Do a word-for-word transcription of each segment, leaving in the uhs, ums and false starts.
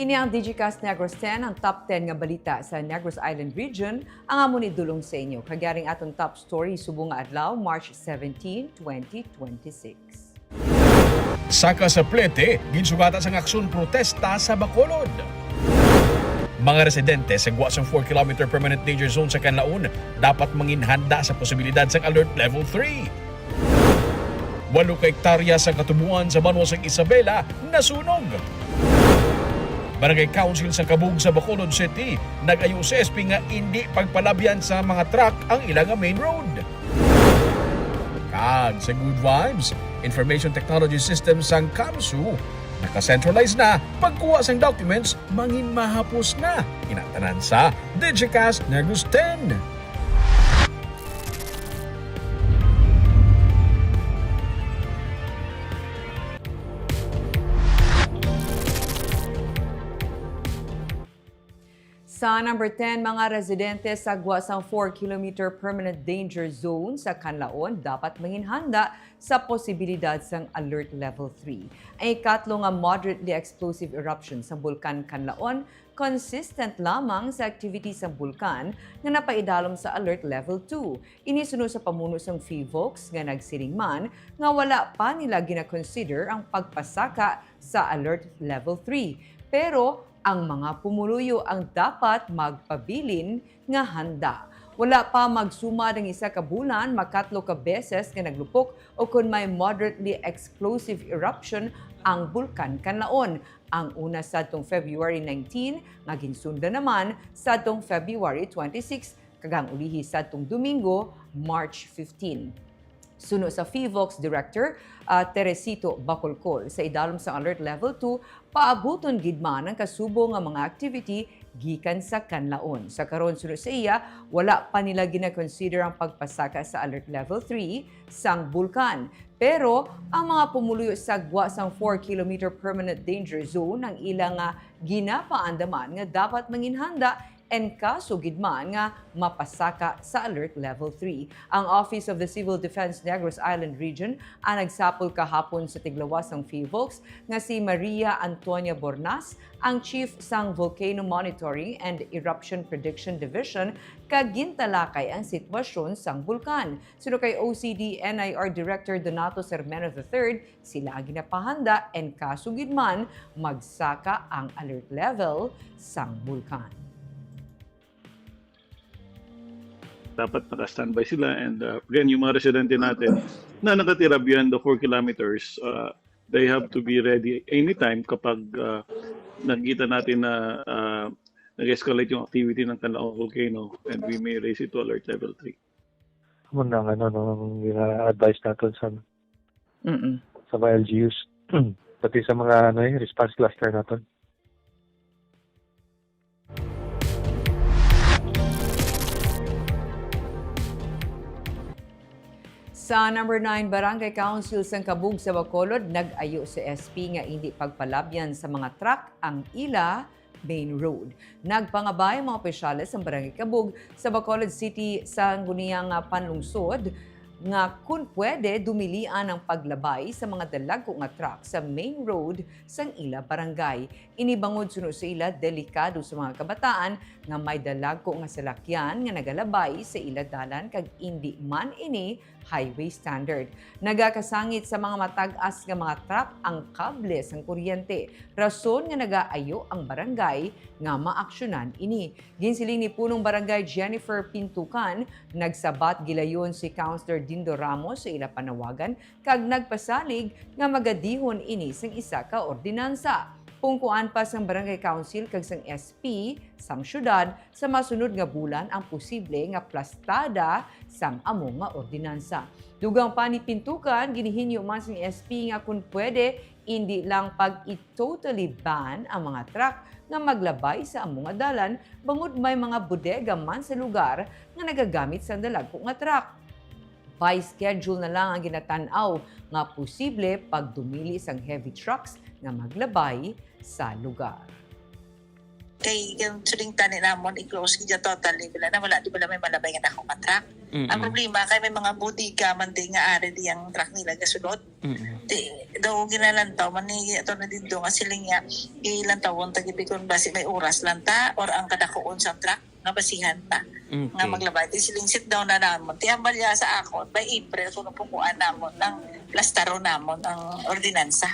Ini ang Digicast Negros ten, ang top ten nga balita sa Negros Island Region, ang amon idulong sa inyo. Kag yari ang aton top story subong nga adlaw, March seventeen, twenty twenty-six. Saka sa Plete, ginsugatan sang aksyon protesta sa Bacolod. Mga residente sa gwa sang four kilometer permanent danger zone sa Canlaon dapat manginhanda sa posibilidad sang Alert Level three. Walo ka hektarya sa katubuan sa banwa sang Isabela nasunog. Barangay Council sa Kabug sa Bacolod City nag-ayo sa S P nga indi pagpalabyan sa mga truck ang ila nga main road. Kag sa Good Vibes, Information Technology System sang kamsu naka-centralize na, pagkuha sang documents mangin mahapos na. Inatanan sa Digicast Negros ten. Sa number ten, mga residente sa gwa sang four kilometer permanent danger zone sa Canlaon dapat manginhanda sa posibilidad sang Alert Level three. Ang ikatlo nga moderately explosive eruption sa Bulkan Canlaon consistent lamang sa activity sang bulkan nga napaidalom sa Alert Level two. Ini suno sa pamuno sang PHIVOLCS nga nagsiling man nga wala pa nila gina-consider ang pagpasaka sa Alert Level three. Pero ang mga pumuluyo ang dapat magpabilin nga handa. Wala pa magsumad ang isa ka bulan, makatlo ka beses nga naglupok o kon may moderately explosive eruption ang Bulkan Canlaon. Ang una sadtong February nineteen, nga ginsundan naman sadtong February twenty-six, kag ang ulihi sadtong Domingo, March fifteen. Suno sa PHIVOLCS Director, ah, Teresito Bacolcol, sa idalom sang Alert Level two, paabuton gid man ang kasubo nga mga activity gikan sa Canlaon. Sa karon, suno sa iya, wala pa nila gina-consider ang pagpasaka sa Alert Level three sang bulkan. Pero ang mga pumuluyo sa gwa sang four kilometer permanent danger zone ang ila nga ginapaandaman nga dapat manginhanda in kaso gid man nga mapasaka sa Alert Level three. Ang Office of the Civil Defense Negros Island Region ang nagsapol kahapon sa tiglawas sang PHIVOLCS nga si Maria Antonia Bornas, ang Chief sang Volcano Monitoring and Eruption Prediction Division, kag gintalakay ang sitwasyon sang bulkan. Suno kay O C D N I R Director Donato Sermeno the third, sila ang ginapahanda in kaso gid man magsaka ang alert level sang bulkan. Dapat naka-standby sila, and, uh, again, yung mga residente natin na nakatira beyond the four kilometers, uh, they have to be ready anytime kapag, uh, nakita natin na, uh, nag-escalate yung activity ng Canlaon Volcano, and we may raise it to alert level three. Amo na ang, ano, no, ang gina-advise naton sa, Mm-mm. sa mga L G Us. Pati sa mga, ano, eh, response cluster naton. Sa number nine, Barangay Council sang Kabug sa Bacolod nag-ayo sa S P nga indi pagpalabyan sa mga truck ang ila main road. Nagpangabay ang mga opisyales sang Barangay Kabug sa Bacolod City, Sangguniang, ah, Panlungsod, nga kun pwede, dumilian ang paglabay sa mga dalagko nga truck sa main road sang ila barangay. Ini bangod, suno sa ila, delikado sa mga kabataan nga may dalagko nga salakyan nga nagalabay sa ila dalan kag indi man ini highway standard. Nagakasangit sa mga matag-as nga mga truck ang kable sang kuryente, rason nga nagaayo ang barangay nga maaksyonan ini. Ginsiling ni Punong Barangay Jennifer Pintucan, nagsabat gilayon si Councilor Dindo Ramos sa ila panawagan kag nagpasalig nga magadihon ini sang isa ka ordinansa. Pungkuan pa sang Barangay Council kag sang S P sang syudad sa masunod nga bulan ang posible nga plastada sang amo nga ordinansa. Dugang pa ni Pintucan, ginhihingyo man sang S P nga kun pwede, indi lang pag-i-totally ban ang mga truck nga maglabay sa amo nga dalan, bangod may mga bodega man sa lugar nga nagagamit sang dalagko nga truck. By schedule na lang ang ginatan-aw nga posible pagdumili sang heavy trucks nga maglabay sa lugar. Kay ang suling tani namon, i-close gid totally. Wala na, wala, di wala may malabay nga dako nga truck. Ang problema kay may mga bodega man di nga ari di ang truck nila gasulod. Mm. Di, daw ginalantaw man ni Attorney Dingdong nga siling niya, ilantawon ta gid kon basi may oras lang ta or ang kadakuon sa truck nga basihan ta. Nga Okay. maglabay. Di siling sit down na namon. Ti ang balya sa akon, by April, kuno pungkuan namon ang lastaron namon ang ordinansa.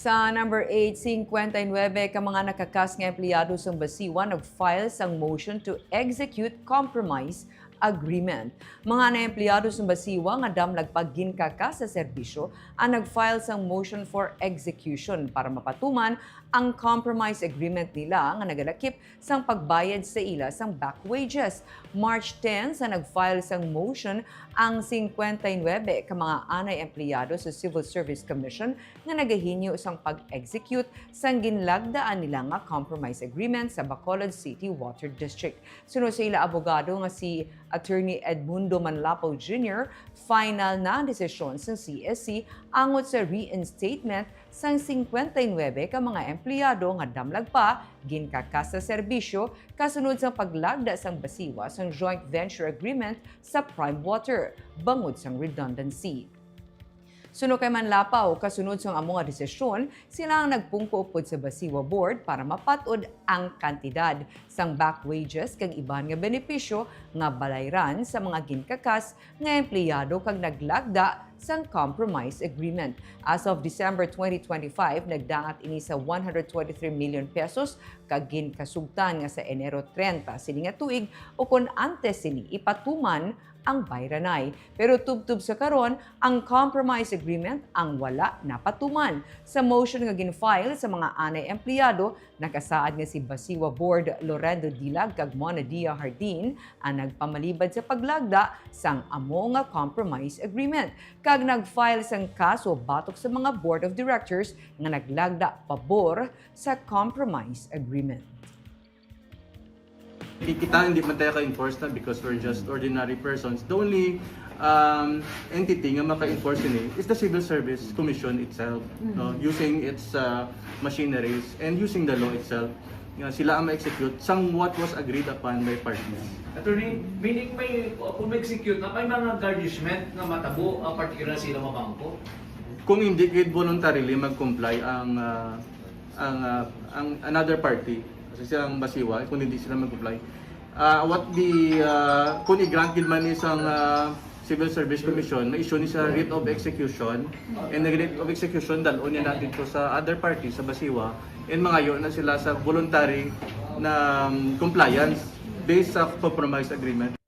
Sa number eight, singkwenta y nuebe ka mga nakakas nga empleyado sang Basiwa nag-file sang motion to execute compromise agreement. Mga na empleyado sang Basiwa nga damlag pa ginkakas sa serbisyo ang nag-file sang motion for execution para mapatuman ang compromise agreement nila nga nagalakip sang pagbayad sa ila sang back wages. March ten sa nag-file sang motion ang singkwenta y nuebe ka mga anay empleyado sa Civil Service Commission nga nagahinyo sang pag-execute sang ginlagdaan nila nga compromise agreement sa Bacolod City Water District. Suno sa ila abogado nga si Attorney Edmundo Manlapaw Junior, final na ang desisyon sang C S C angot sa reinstatement sang singkwenta y nuebe ka mga empleyado nga damlag pa ginkakas sa serbisyo kasunod sang paglagda sang Basiwa sang joint venture agreement sa Prime Water bangod sang redundancy. Suno kay Manlapaw, kasunod sang amo nga desisyon, sila ang nagpungko upod sa Basiwa Board para mapat-od ang kantidad sang back wages kag iban nga benepisyo nga balayran sa mga ginkakas nga empleyado kag naglagda sang compromise agreement. As of December twenty twenty-five, nagdangat ini sa one hundred twenty-three million pesos kag ginkasugtan nga sa Enero treinta sini nga tuig o kon antes sini ipatuman ang bayranay. Pero tubtob sa karon, ang compromise agreement ang wala napatuman. Sa motion nga gin-file sa mga anay empleyado, nakasaad nga si Basiwa Board Lorendo Dilag kag Mona Dia Hardin ang nagpamalibad sa paglagda sang amo nga compromise agreement kag nag-file sang kaso batok sa mga board of directors nga naglagda pabor sa compromise agreement. Ki-, kita hindi man tayo ka-enforce na because we're just ordinary persons. The only, um, entity nga maka-enforce ini is the Civil Service Commission itself, no? Using its, uh, machineries and using the law itself. Nga sila ang ma-execute sang what was agreed upon by parties. Attorney, meaning may, kung ma-execute na, may mga garnishment nga matabo, ah, particular sa ilang mga bangko? Kung hindi gid voluntarily mag-comply ang, ah, ang, ah, ang another party, kasi sila ang Basiwa, kung hindi sila mag-comply. Ah, what the, ah, kung i-grant gid man ni sang, ah, Civil Service Commission, ma-issue ni sa writ of execution, and the writ of execution, dalon niya natin to sa other party, sa Basiwa, and mangayo na sila sa voluntary na, um, compliance based sa compromise agreement.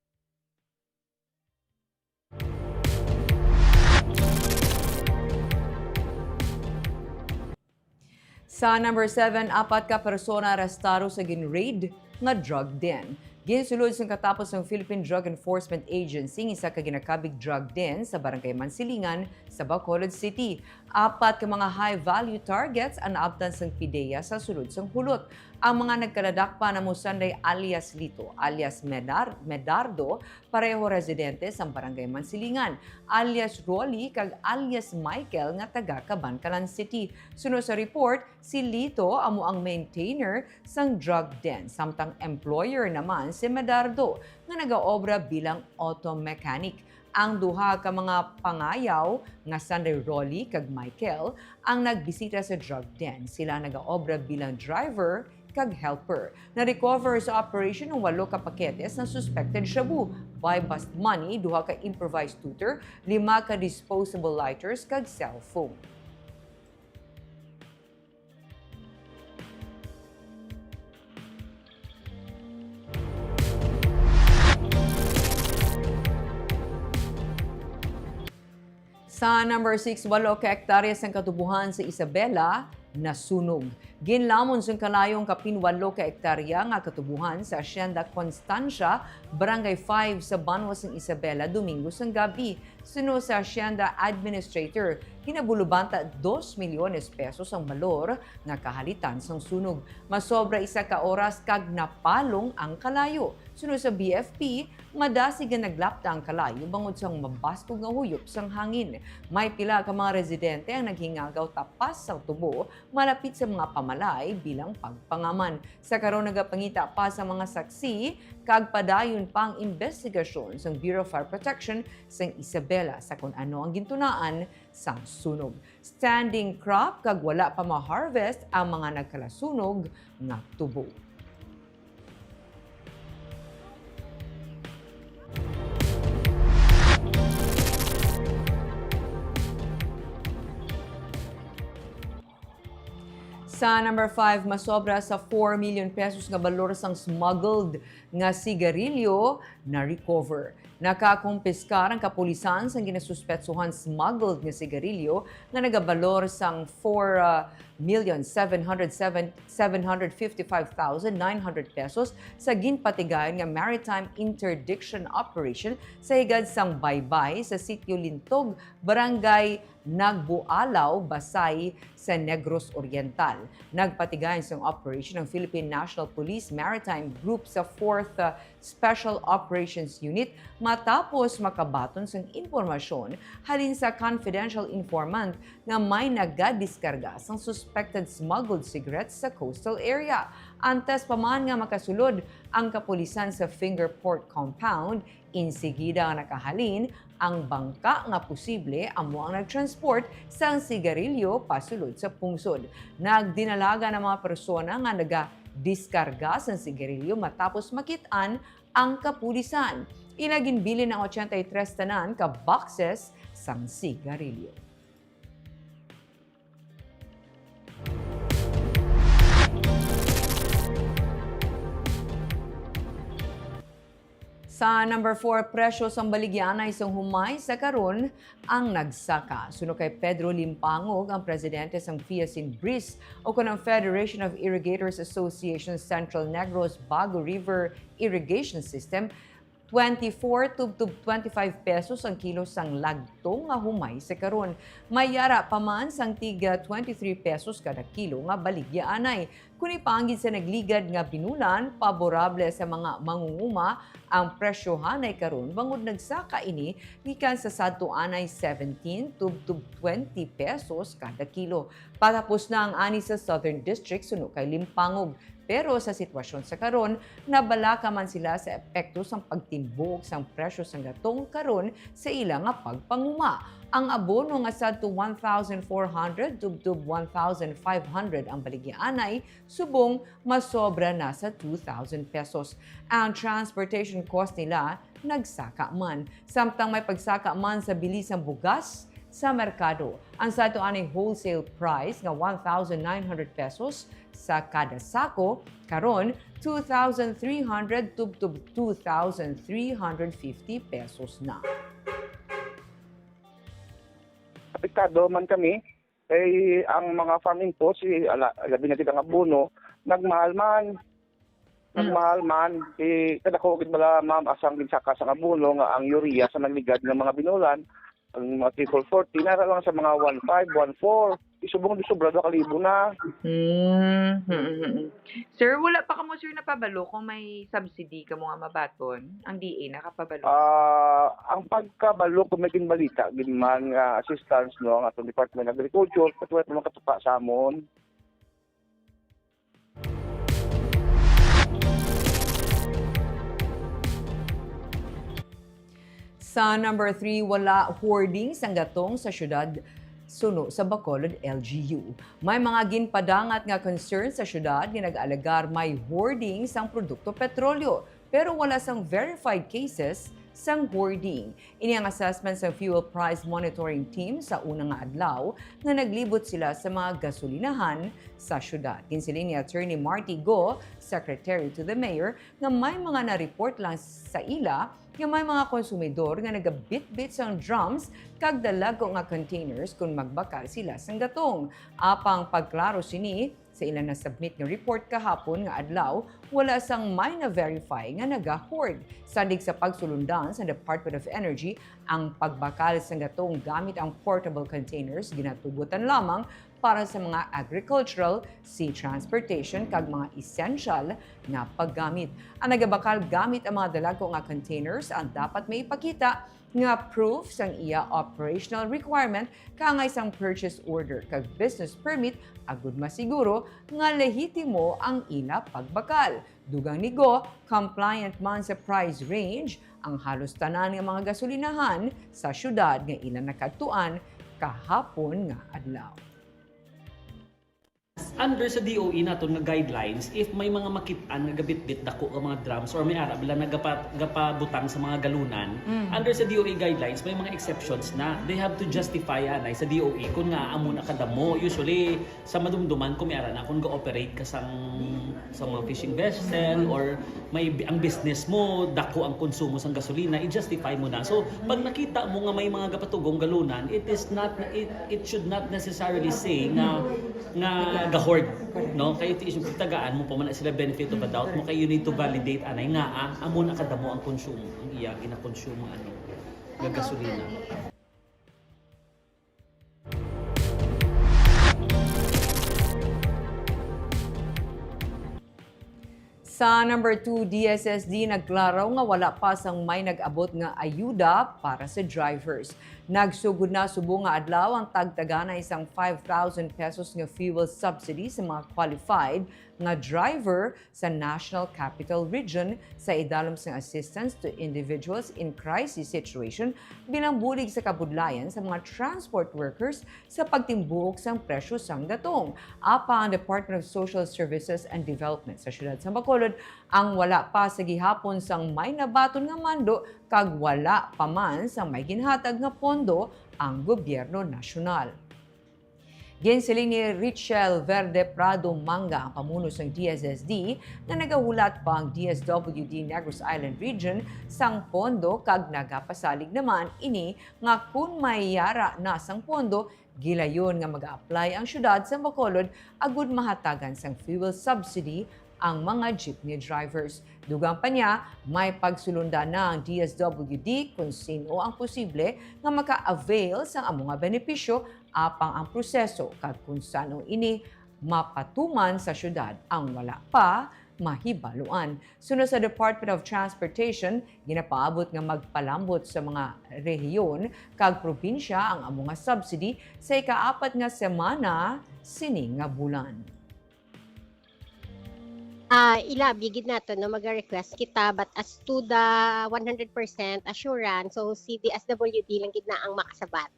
Sa number seven, apat ka persona arestado sa gin-raid nga drug den. Ginsulod sang katapos sang Philippine Drug Enforcement Agency ang isa ka ginakabig drug den sa Barangay Mansilingan sa Bacolod City. Apat ka mga high-value targets ang naabtan sang PDEA sa sulod sang hulot. Ang mga nagkaladakpan amo sanday alias Lito, alias Medar-, Medardo, pareho residente sang Barangay Mansilingan, alias Rolly, kag alias Michael nga taga Kabankalan City. Suno sa report, si Lito amo ang maintainer sang drug den, samtang employer naman si Medardo nga nagaobra bilang auto mechanic. Ang duha ka mga pangayaw nga sanday Rolly kag Michael ang nagbisita sa drug den. Sila nagaobra bilang driver kag helper. Na-recover sa operation ang walo ka paketes ng suspected shabu, buy-bust money, duha ka improvised tutor, lima ka disposable lighters, kag cellphone. Sa number six, walo ka hektarya sang katubohan sa Isabela nasunog. Ginlamon sang kalayo ang kapin walo ka hektarya nga katubohan sa Hacienda Constancia, Barangay five sa banwa sang Isabela, Domingo sang gabi. Suno sa Hacienda Administrator, hinabulo banta dos milyones pesos ang balor nga kahalitan sang sunog. Masobra isa ka oras kag napalong ang kalayo. Suno sa B F P, madasig nga naglapta ang kalayo bangod sang mabaskog nga huyop sang hangin. May pila ka mga residente ang naghingagaw tapas sa tubo malapit sa mga malay bilang pagpangaman. Sa karon, nagapangita pa sa mga saksi kag padayon pa ang imbestigasyon sang Bureau of Fire Protection sang Isabela sa kon ano ang gintunaan sang sunog. Standing crop kag wala pa ma-harvest ang mga nagkalasunog nga tubo. Sa number five, masobra sa four million pesos nga balor sang smuggled nga sigarilyo na-recover. Nakakumpiskar ang kapulisan sang ginasuspetsuhan smuggled nga sigarilyo nga nagabalor sang four, ah, million seven hundred seven, seven hundred fifty-five thousand nine hundred pesos sa ginpatigayon nga maritime interdiction operation sa higad sang Baybay sa Sitio Lintog, Barangay Nagbualaw, Basay, sa Negros Oriental. Nagpatigayon sang operation ang Philippine National Police Maritime Group sa Fourth, uh, Special Operations Unit matapos makabaton sang impormasyon halin sa confidential informant nga may nagadiskarga sang suspected smuggled cigarettes sa coastal area. Antes pa man nga makasulod ang kapulisan sa Finger Port Compound, insigida nga nakahalin ang bangka nga posible amo ang nagtransport sang sigarilyo pasulod sa pungsod. Nagdinalagan ang mga persona nga nagadiskarga sang sigarilyo matapos makit-an ang kapulisan. Ina ginbilin ang ochenta y tres tanan ka boxes sang sigarilyo. Sa number four, presyo sang baligya anay sang humay sa karon ang nagsaka. Suno kay Pedro Limpangog, ang presidente sang Fiasin Bris, o kon ang Federation of Irrigators Association Central Negros Bago River Irrigation System, twenty-four tubtob twenty-five pesos ang kilo sang lagto nga humay sa karon. May yara pa man sang tiga twenty-three pesos kada kilo nga baligya anay. Kon ipaanggid sa nagligad nga binulan, paborable sa mga mangunguma ang presyohanay karon bangod nagsaka ini gikan sa sadto anay seventeen tubtob twenty pesos kada kilo. Patapos na ang ani sa Southern District suno kay Limpangog. Pero sa sitwasyon sa karon, nabalaka man sila sa epekto sang pagtimbuok sang presyo sang gatong karon sa ila nga pagpanguma. Ang abono nga sadto one thousand four hundred tubtob one thousand five hundred ang baligya anay, subong masobra na sa two thousand pesos. Ang transportation cost nila nagsaka man. Samtang may pagsaka man sa bili sang bugas sa merkado. Ang sadto anay wholesale price nga one thousand nine hundred pesos sa kada sako, karon two thousand three hundred tubtob two thousand three hundred fifty pesos na. Apektado man kami kay ang mga farm inputs, si, ala, labi na gid ang abono, nagmahal man. Mm. Nagmahal man, si, kadako gid bala, ma'am, asang ginsaka sang abono nga ang urea sa nagligad nga mga binulan, ang mga triple forty, nara lang sa mga one five, one four. Isubong di sobra duha ka libo na. Mm, mm, mm, mm. Sir, wala pa kamo, sir, napabalo kung may subsidy kamo nga mabaton? Ang D A nakapabalo? Ah, ang pagkabalo kung may ginbalita gid man nga assistance, no, ang atong Department of Agriculture, pero wala pa man katupa sa amon. Sa number three, wala hoarding sang gatong sa siyudad suno sa Bacolod L G U. May mga ginpadangat nga concern sa siyudad nga nag-alegar may hoarding sang produkto petrolyo, pero wala sang verified cases sang hoarding. Ini ang assessment sa Fuel Price Monitoring Team sa una nga adlaw nga naglibot sila sa mga gasolinahan sa siyudad. Ginsiling ni Attorney Marty Go, Secretary to the Mayor, nga may mga na-report lang sa ila nga may mga konsumidor nga nagabitbit sang drums kag dalagko nga containers kon magbakal sila sang gatong. Apang pagklaro sini, sa ila na-submit nga report kahapon nga adlaw, wala sang may na-verify nga naga-hoard. Sandig sa pagsulundan sa Department of Energy, ang pagbakal sang gatong gamit ang portable containers ginatugutan lamang para sa mga agricultural, sea transportation, kag mga essential nga paggamit. Ang nagabakal gamit ang mga dalagko nga containers ang dapat maipakita nga proof sang iya operational requirement, kaangay sang purchase order kag business permit, agud masiguro nga lehitimo ang ila pagbakal. Dugang ni Go, compliant man sa price range ang halos tanan nga mga gasolinahan sa syudad nga ila nakadtuan kahapon nga adlaw. Under sa D O E naton nga guidelines, if may mga makit-an nga gabitbit dako nga mga drums or may ara bila nagapa gapabutang sa mga galunan, Mm. under sa D O E guidelines may mga exceptions na. They have to justify anay sa D O E kung nga amo na kadamo. Usually sa madumduman kung may ara na kung ga-operate ka sang sa mga fishing vessel or may bi- ang business mo dako ang konsumo sang gasolina, i-justify mo na. So pag nakita mo nga may mga gapatugong galunan, it is not it, it should not necessarily say nga nga ga-hoard, no? Kay it is tagaan mo pa man na sila benefit of a doubt mo kay you need to validate anay nga ah, amo na kadamo ang konsumo, ang iya ginakonsumo ano nga gasolina. Sa number two, D S S D nagklaro nga wala pa sang may nag-abot nga ayuda para sa drivers. Nagsugod na subong nga adlaw ang tagtaganay sang five thousand pesos nga fuel subsidy sa mga qualified nga driver sa National Capital Region sa idalom sang Assistance to Individuals in Crisis Situation bilang bulig sa kabudlayan sa mga transport workers sa pagtimbuok sang presyo sang gatong. Apan ang Department of Social Services and Development sa siyudad sa Bacolod ang wala pa sa gihapon sang may nabaton nga mando kag wala pa man sang may ginhatag nga pondo ang gobyerno nasyonal. Ginsiling ni Richelle Verde Prado Manga, ang pamuno sang D S S D, nga nagahulat pa ang D S W D Negros Island Region sang pondo kag nagapasalig naman ini nga kon may yara na sang pondo, gilayon nga mag-a-apply ang siyudad sang Bacolod agud mahatagan sang fuel subsidy ang mga jeepney drivers. Dugang pa niya, may pagsulondan na ang D S W D kon sin-o ang posible nga maka-avail sang amo nga benepisyo, apang ang proseso kag kon san-o ini mapatuman sa siyudad ang wala pa mahibaluan. Suno sa Department of Transportation, ginapaabot nga magpalambot sa mga rehiyon kag probinsya ang amo nga subsidy sa ikaapat nga semana sini nga bulan. Ah, ilabi gid nato, no, mag-request kita, but as to the one hundred percent assurance, so si D S W D lang gid na ang makasabat.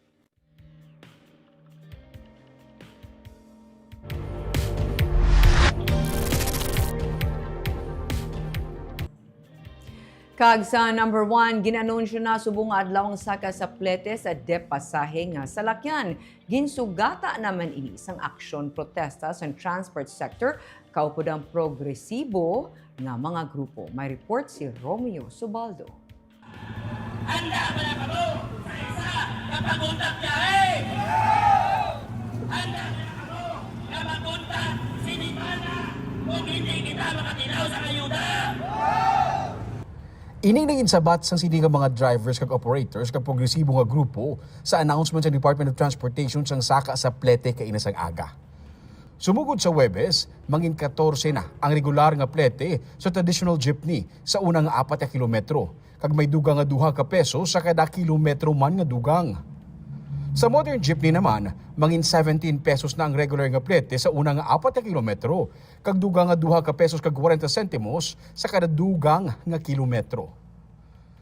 Kag sa number one, gin-anunsyo na subong nga adlaw ang saka sa plete sa de pasahe nga salakyan. Ginsugata naman ini sang aksyon protesta sang transport sector kaupod ang progresibo nga mga grupo. May report si Romeo Subaldo. Handa ba na kamo sa isa ka pagundak biyahe? Handa ba na kamo nga magundak sini bana kung hindi kita makatilaw sa ayuda? Ini naging sabat sang sini nga mga drivers kag operators kag progresibo nga grupo sa announcement sa Department of Transportation sang saka sa plete kaina sang aga. Sumugod sa Huwebes, mangin katorse na ang regular nga plete sa traditional jeepney sa una nga apat ka kilometro, kag may dugang nga duha ka pesos sa kada kilometro man nga dugang. Sa modern jeepney naman, mangin seventeen pesos na ang regular nga plete sa una nga apat ka kilometro, kag dugang nga duha ka pesos kag kwarenta sentimos sa kada dugang nga kilometro.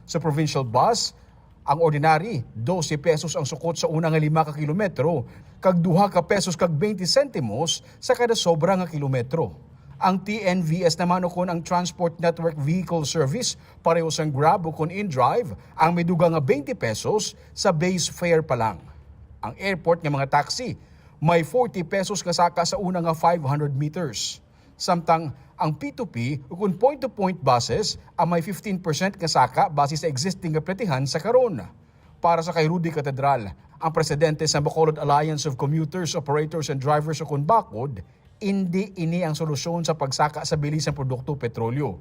Sa provincial bus, ang ordinary, dose pesos ang sukot sa una nga lima ka kilometro, kag duha ka pesos kag twenty sentimos sa kada sobra nga kilometro. Ang T N V S naman, ukon ang Transport Network Vehicle Service, pareho sang Grab ukon InDrive, ang may dugang nga twenty pesos sa base fare pa lang. Ang airport nga mga taxi, may forty pesos nga saka sa una nga five hundred meters. Samtang ang P two P ukon point-to-point buses ang may fifteen percent nga saka base sa existing nga pletehan sa karon. Para sa kay Rudy Catedral, ang presidente sa Bacolod Alliance of Commuters, Operators and Drivers ukon BACOD, indi ini ang solusyon sa pagsaka sa bili sang produkto petrolyo.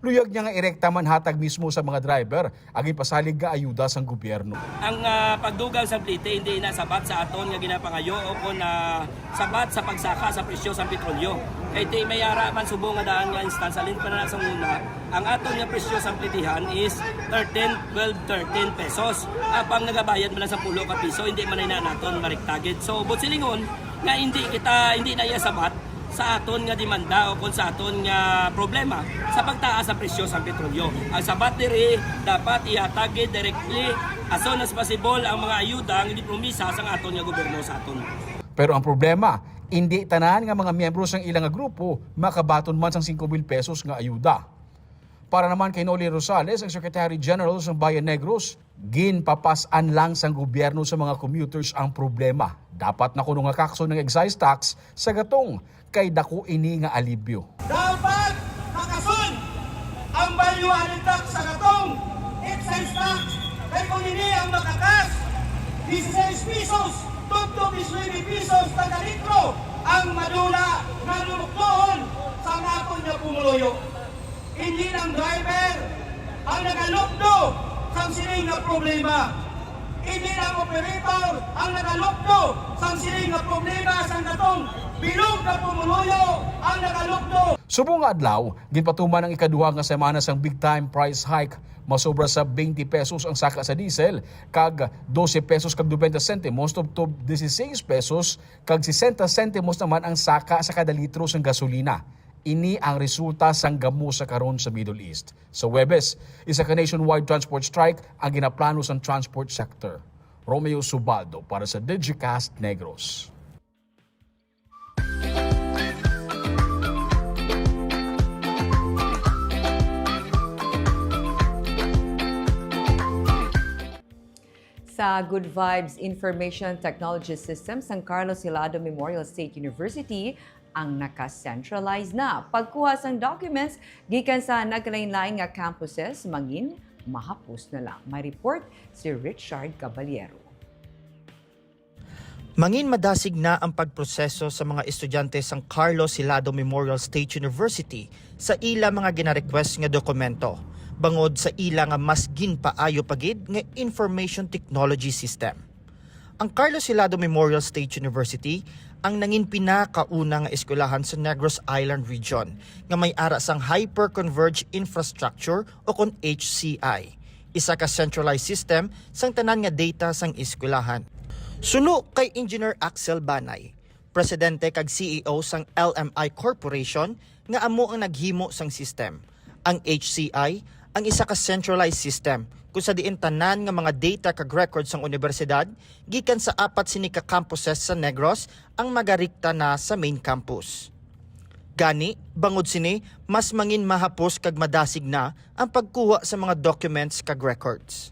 Luyag niya nga irekta man hatag mismo sa mga driver ang ipasalig nga ayuda sang gobyerno. Ang ah, pagdugang sa plite hindi na sabat sa aton nga ginapangayo o kon ah, sabat sa pagsaka sa presyo sa petrolyo. Kay ti may ara man subong nga daan nga instansa lin pa na sa una, ang aton nga presyo sa plitihan is thirteen, twelve, thirteen pesos. Apang nagabayad man lang sa pulo ka piso, hindi man na naton mariktagid. So, buot silingon nga hindi kita hindi na iya sabat sa aton nga demanda o kon sa aton nga problema sa pagtaas sa presyo sa petrolyo. Ang sabat diri dapat ihatag gid directly as soon as possible ang mga ayuda nga gipromisa sang aton nga gobyerno sa aton. Pero ang problema, indi tanan nga mga miyembro sang ila nga grupo makabaton man sang singko mil pesos nga ayuda. Para naman kay Noli Rosales, ang Secretary General sang Bayan Negros, ginpapas-an lang sang gobyerno sa mga commuters ang problema. Dapat na kuno nga kakson ang excise tax sa gatong kay dako ini nga alibyo. Dapat makason ang value added tax sa gatong excise tax kay kung ini ang makakas, dieciséis pesos tubtob diecinuebe pesos kada litro ang madula nga lumukdoon sa aton nga pumuluyo. Hindi lang driver ang nagalukdo sang sining nga problema. Hindi lang operator ang nagalukdo sang sining nga problema sang katong bilog nga pumuluyo ang nagalukdo. Subong nga adlaw, ginpatuman ang ikaduha nga semana sang big time price hike. Masobra sa twenty pesos ang saka sa diesel, kag dose pesos kag nobenta sentimos tubtob dieciséis pesos kag sesenta sentimos naman ang saka sa kada litro sang gasolina. Ini ang resulta sang gamo sa karon sa Middle East. Sa Huwebes, isa ka nationwide transport strike ang ginaplano sang transport sector. Romeo Subaldo para sa Digicast Negros. Sa Good Vibes Information Technology System sang Carlos Hilado Memorial State University ang naka-centralize na pagkuha sang documents gikan sa nagkalain-lain nga campuses, mangin mahapos na lang. May report si Richard Caballero. Mangin madasig na ang pagproseso sa mga estudyante sang Carlos Hilado Memorial State University sa ila mga gina-request nga dokumento, bangod sa ila nga mas ginpaayo pa gid nga information technology system. Ang Carlos Hilado Memorial State University ang nangin pinakauna nga eskwelahan sa Negros Island Region nga may ara sang Hyperconverged Infrastructure o kon H C I, isa ka centralized system sang tanan nga data sang eskwelahan. Suno kay Engineer Axel Banay, presidente kag C E O sang L M I Corporation nga amo ang naghimo sang system, ang H C I ang isa ka centralized system kung sa diin tanan nga mga data kag records sang unibersidad gikan sa apat sini ka campuses sa Negros ang magarikta na sa main campus. Gani, bangod sini, mas mangin mahapos kag madasig na ang pagkuha sa mga documents kag records.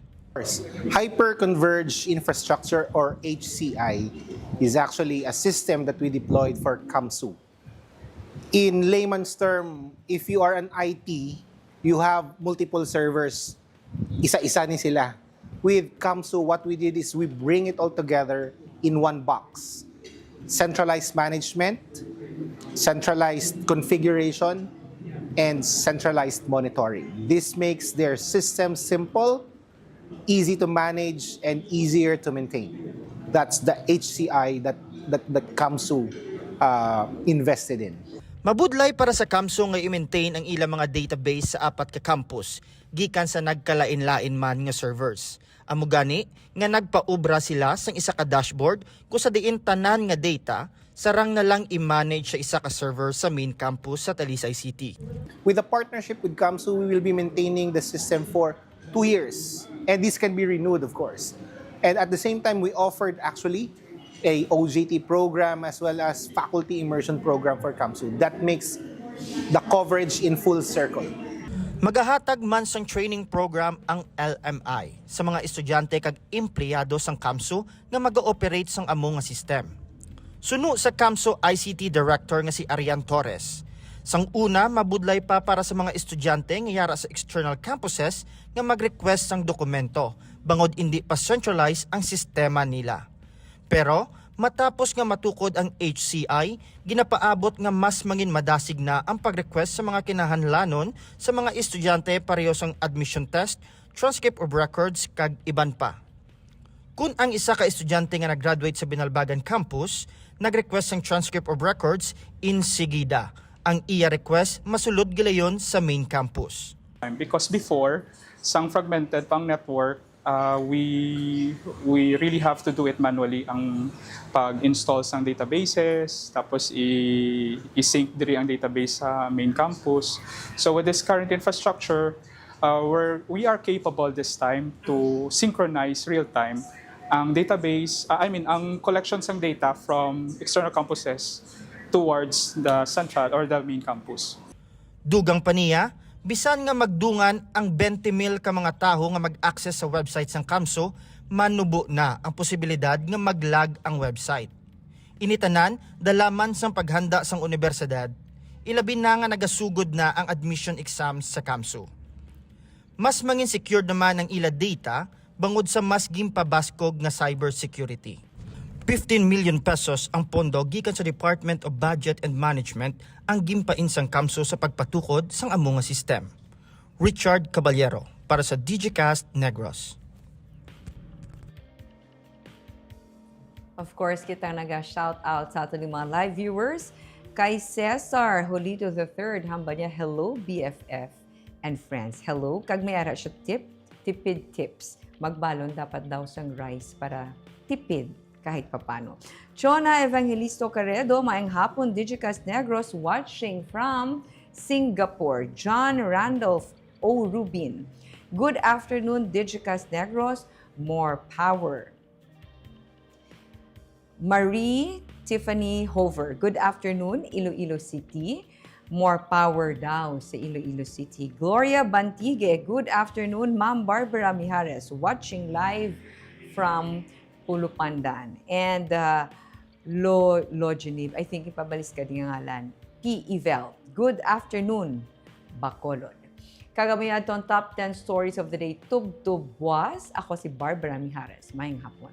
Hyperconverged Infrastructure or H C I is actually a system that we deployed for CamSU. In layman's term, if you are an I T, you have multiple servers. Isa-isa ni sila. With CamSU, what we did is we bring it all together in one box. Centralized management, centralized configuration, and centralized monitoring. This makes their system simple, easy to manage, and easier to maintain. That's the H C I that, that, that CamSU uh, invested in. Mabudlay para sa CamSU nga i-maintain ang ila mga database sa apat ka campus gikan sa nagkalain-lain man nga servers. Amo gani nga nagpaubra sila sang isa ka dashboard kung sa diin tanan nga data sarang na lang i-manage sa isa ka server sa main campus sa Talisay City. With a partnership with CamSU, we will be maintaining the system for two years. And this can be renewed, of course. And at the same time, we offered actually a O J T program as well as faculty immersion program for CamSU. That makes the coverage in full circle. Magahatag man sang training program ang L M I sa mga estudyante kag empleyado sang CamSU nga mag-ooperate sang amo nga system. Suno sa CamSU I C T Director nga si Arian Torres, sang una mabudlay pa para sa mga estudyante nga yara sa external campuses nga mag-request sang dokumento bangod indi pa centralized ang sistema nila. Pero Matapos nga matukod ang H C I, ginapaabot nga mas mangin madasig na ang pag-request sa mga kinahanglanon sa mga estudyante pareho sang admission test, transcript of records, kag iban pa. Kun ang isa ka estudyante nga nag-graduate sa Binalbagan Campus nag-request sang transcript of records, insigida ang iya request masulod gilayon sa main campus. Because before, sang fragmented pang network, uh, we we really have to do it manually, ang pag-install sang databases, tapos i- i-sync diri ang database sa main campus. So with this current infrastructure, uh, we're, we are capable this time to synchronize real time ang database, uh, I mean, ang collection sang data from external campuses towards the central or the main campus. Dugang pa niya, bisan nga magdungan ang twenty mil ka mga tawo nga mag-access sa website sang CamSU, manubo na ang posibilidad nga mag-lag ang website. Ini tanan dala man sang paghanda sang unibersidad, ilabi na nga nagasugod na ang admission exams sa CamSU. Mas mangin secured naman ang ila data bangod sa mas ginpabaskog nga cybersecurity. Fifteen million pesos ang pondo gikan sa Department of Budget and Management ang ginpain sang CamSU sa pagpatukod sang amo nga sistema. Richard Caballero para sa Digicast Negros. Of course, kita naga-shout out sa aton mga live viewers. Kay Cesar Jolito the third, hamba niya, "Hello, B F F and friends." Hello, kag may ara siya tip, tipid tips. Magbalon dapat daw sang rice para tipid kahit papano. Chona Evangelisto Caredo, "Maayong hapon, Digicast Negros, watching from Singapore." John Randolph O. Rubin, "Good afternoon, Digicast Negros, more power." Marie Tiffany Hover, "Good afternoon, Iloilo City." More power daw sa Iloilo City. Gloria Bantigue, "Good afternoon, Ma'am Barbara Mijares. Watching live from Pulupandan." And uh, Lo Loginib, I think ipabaliskad nga ngalan. P. Evel, "Good afternoon, Bacolod." Kag amo na aton top ten stories of the day, tubtob buas. Ako si Barbara Mijares. Maayong hapon.